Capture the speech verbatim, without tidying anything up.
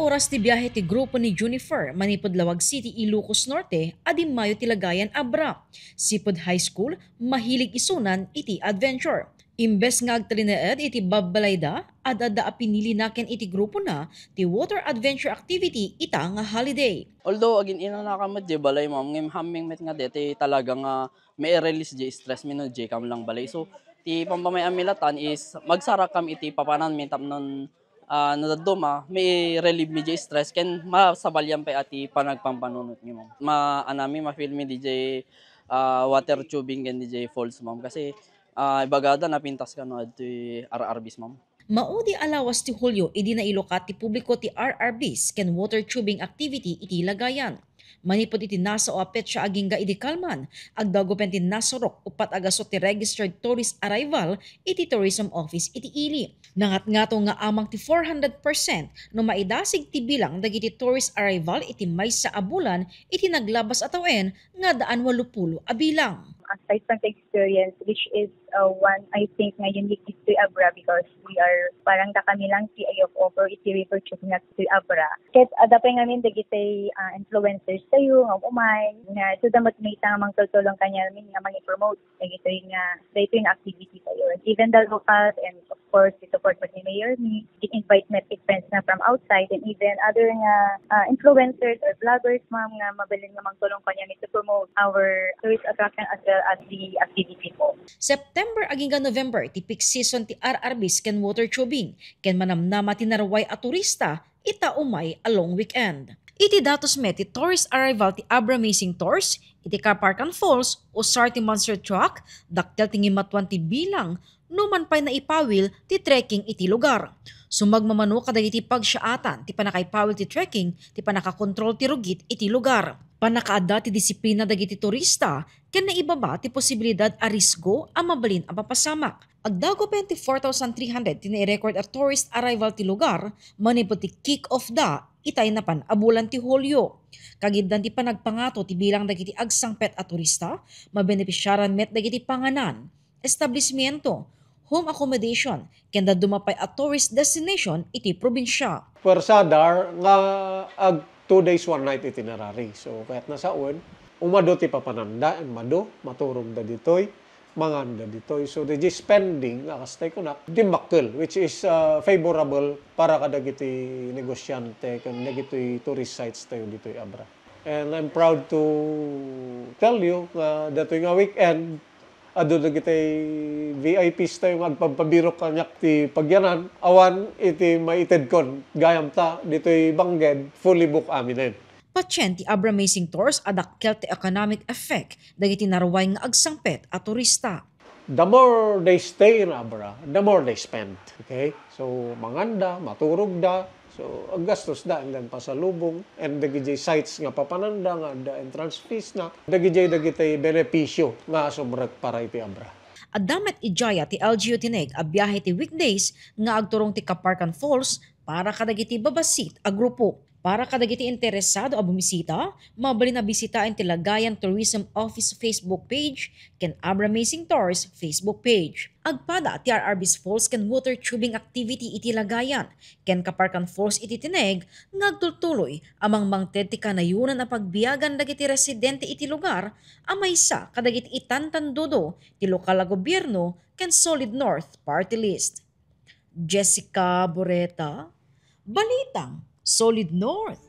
Oras ti biahe ti grupo ni Junifer manipud Laoag City, Ilocos Norte, a dimmayo ti Lagayan, Abra. Sipud high school, mahilig isunan iti adventure. Imbes nga agtalinaed iti babbalayda, ad-adda a pinili naken iti grupona ti water adventure activity ita nga holiday. Although agin-inanakam met diay balay, ma'am, ngem hamming met nga daytoy talaga nga mai-release diay stress mi no diay kam lang balay. So, ti pampamay-am mi latan is magsarakkam iti papananmi tapno, ah, no dadduma, mai-relieve mi diay stress ken masabalian pay a ti panagpampanunot mi, ma'am. Maanami, ma-feel mi diay, ah, water tubing ken diay falls, ma'am. Kasi, ah, ibagada napintas kano adtoy R R Bs, ma'am. Maudi a lawas ti Hulio idi nailukat ti publiko ti R R Bs ken water tubing activity iti Lagayan. Manipud iti nasao a petsa agingga idi kalman, agdagupen ti nasurok uppat a gasu ti registered tourist arrival iti tourism office iti ili. Nangatngato nga amang ti four hundred percent no maidasig ti bilang dagiti tourist arrival iti maysa a bulan iti naglabas a tawen nga addaan walupulo a bilang. Aside from the experience, which is, uh, one, I think, nga unique ditoy Abra because we are parang dakami lang ti ayo of offer iti river tubing na ditoy Abra. Ket adda pay ngamin dagiti, ah, influencers tayo nga umay, nga saan met maysa nga mangtultulong kaniamin nga mangi-promote dagitoy nga, daytoy nga activity tayo. Even the locals and of course, ti support met ni Mayor mi, gin-invite met ti friends na from outside and even other nga, ah, influencers or vloggers, ma'am, nga mabalin nga mangtulong kaniamin to promote our tourist attraction as well as the activity po. September agingga November ti peak season ti R R Bs ken water tubing, ken manamnama ti naruay a turista ita umay a long weekend. Iti datos met ti tourist arrival ti Abra Amazing Tours, iti Kapampangan Falls, usar ti monster truck, dakkel ti ngimatuan ti bilang, numan pay naipawil ti trekking iti lugar. Sumagmamano kadagiti pagsiaatan ti pannakaipawil ti trekking ti pannakakontrol ti rugit iti lugar. Pannakaadda ti disiplina dagiti turista ken naibaba ti posibilidad a risgo a mabalin a mapasamak. Agdagupen ti four thousand three hundred ti nairecord a tourist arrival ti lugar manipud ti kick-off da itay napan a bulan ti Hulio. Kagiddan ti panagpangato ti bilang dagiti agsangpet a turista, mabenepisiaran met dagiti panganan, establishmento, home accommodation, ken dadduma pay a tourist destination iti probinsia. Puersa, Dar, nga ag two days, one night itinerary. So, kayat nasawen, umadu ti papananda, immadu, maturogda ditoy, manganda ditoy. So, the spending, nga kastay kunak, dimmakkel, which is, uh, favorable para kadagiti negosyante ken dagitoy tourist sites tayo ditoy Abra. And I'm proud to tell you nga datoy nga weekend, adu dagiti V I Ps tayo nga agpabpabirok kaniak ti pagyanan, awan iti maitedkon gayam ta ditoy Bangged, fully booked aminen. Patien ti Abra Amazing Tours a dakkel ti economic effect dagiti naruay nga agsangpet a turista. The more they stay in Abra, the more they spend. Okay? So, manganda, maturogda, so, aggastos da, and then pasalubong, and dagiti sites nga papananda nga adda entrance fees na, dagiti, dagiti benepisyo nga sumrek para iti Abra. Adda met idiay ti L G U tineg a biahe ti weekdays nga agturong ti Kapampangan Falls para kadagiti babassit a grupo. Para kadagiti interesado a bumisita, mabalin a bisitaen ti Lagayan Tourism Office Facebook page ken Abra Amazing Tours Facebook page. Agpada ti R R Bs Falls ken water tubing activity iti Lagayan ken Kapampangan Falls iti tineg nga agtultuloy a mangmangted ti kanayonan a pagbiagan dagiti residente iti lugar a maysa kadagiti itantandudo ti lokal a gobierno ken Solid North Party List. Jessica Boreta, Balitang Solid North.